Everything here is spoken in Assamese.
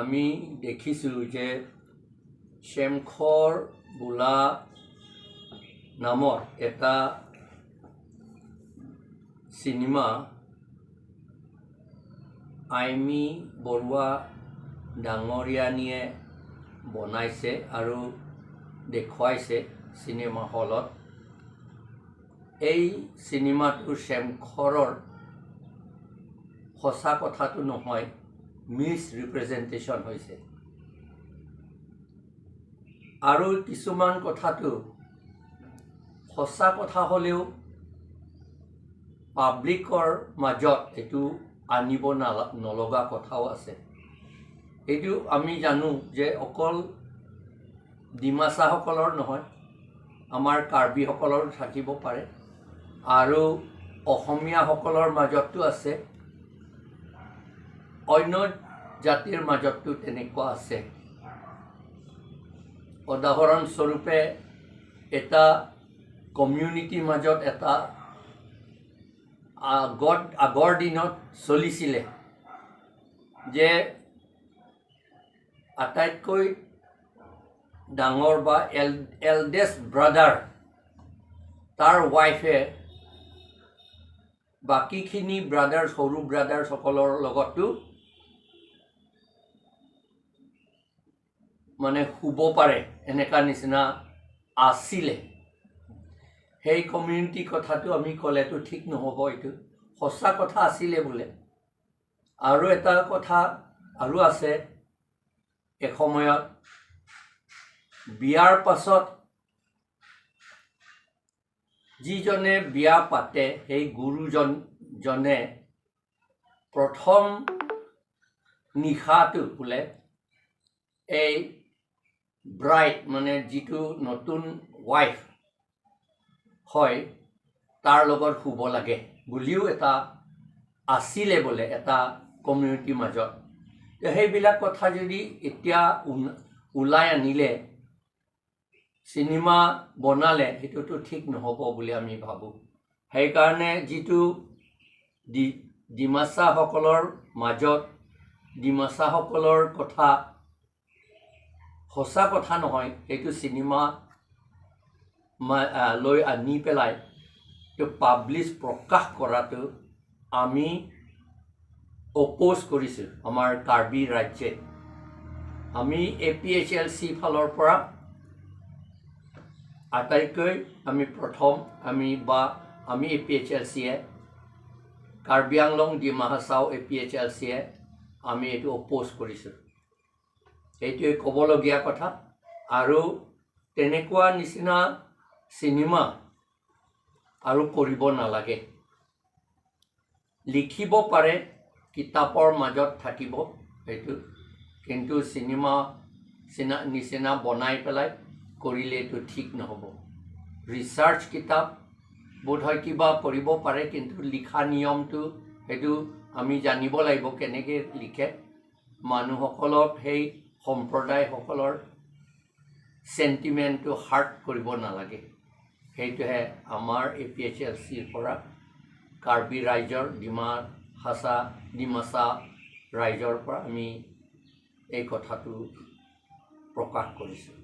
আমি দেখিছোঁ যে চেমখৰ বোলা নামৰ এটা চিনেমা আইমী বৰুৱা ডাঙৰীয়ানীয়ে বনাইছে আৰু দেখুৱাইছে চিনেমা হলত। এই চিনেমাটো চেমখৰৰ সঁচা কথাটো নহয়, মিছ ৰিপ্ৰেজেণ্টেশ্যন হৈছে। আৰু কিছুমান কথাটো সঁচা কথা হ'লেও পাব্লিকৰ মাজত এইটো আনিব নলগা কথাও আছে। এইটো আমি জানো যে অকল ডিমাচাসকলৰ নহয়, আমাৰ কাৰ্বিসকলৰো থাকিব পাৰে আৰু অসমীয়াসকলৰ মাজতো আছে, অন্য জাতিৰ মাজতো তেনেকুৱা আছে। উদাহৰণস্বৰূপে এটা কমিউনিটিৰ মাজত এটা আগৰ দিনত চলিছিলে যে আটাইতকৈ ডাঙৰ বা এল্ডেষ্ট ব্ৰাদাৰ, তাৰ ৱাইফে বাকীখিনি ব্ৰাদাৰ্ছ, সৰু ব্ৰাদাৰ্ছসকলৰ লগতো মানে শুব পাৰে, এনেকুৱা নিচিনা আছিলে। সেই কমিউনিটি কথাটো আমি ক'লেতো ঠিক নহ'ব, এইটো সঁচা কথা আছিলে বোলে। আৰু এটা কথা আৰু আছে, এসময়ত বিয়াৰ পাছত যিজনে বিয়া পাতে সেই গুৰুজনে প্ৰথম নিশাটো বোলে এই ব্ৰাইড মানে যিটো নতুন ৱাইফ হয় তাৰ লগত শুব লাগে বুলিও এটা আছিলে বোলে এটা কমিউনিটিৰ মাজত। সেইবিলাক কথা যদি এতিয়া ওলাই আনিলে চিনেমা বনালে সেইটোতো ঠিক নহ'ব বুলি আমি ভাবোঁ। সেইকাৰণে যিটো ডিমাচাসকলৰ মাজত ডিমাচাসকলৰ কথা সঁচা কথা নহয়, সেইটো চিনেমা লৈ আনি পেলাই পাব্লিছ প্ৰকাশ কৰাটো আমি অপ'জ কৰিছোঁ আমাৰ কাৰ্বি ৰাজ্যে। আমি APHLC ফালৰ পৰা আটাইতকৈ আমি প্ৰথম আমি বা আমি APHLCয়ে কাৰ্বি আংলং ডিমা হাছাও APHLCয়ে আমি এইটো অপ'জ কৰিছোঁ। এইটোৱে ক'বলগীয়া কথা। আৰু তেনেকুৱা নিচিনা চিনেমা আৰু কৰিব নালাগে। লিখিব পাৰে, কিতাপৰ মাজত থাকিব সেইটো, কিন্তু চিনেমা নিচিনা বনাই পেলাই কৰিলে এইটো ঠিক নহ'ব। ৰিচাৰ্চ কিতাপ বোধহয় কিবা কৰিব পাৰে, কিন্তু লিখা নিয়মটো সেইটো আমি জানিব লাগিব কেনেকৈ লিখে। মানুহসকলক সেই সম্প্ৰদায়সকলৰ চেণ্টিমেণ্টটো হাৰ্ট কৰিব নালাগে। সেইটোহে আমাৰ APHLCৰ পৰা কাৰ্বি ৰাইজৰ ডিমা হাছা ডিমাচা ৰাইজৰ পৰা আমি এই কথাটো প্ৰকাশ কৰিছোঁ।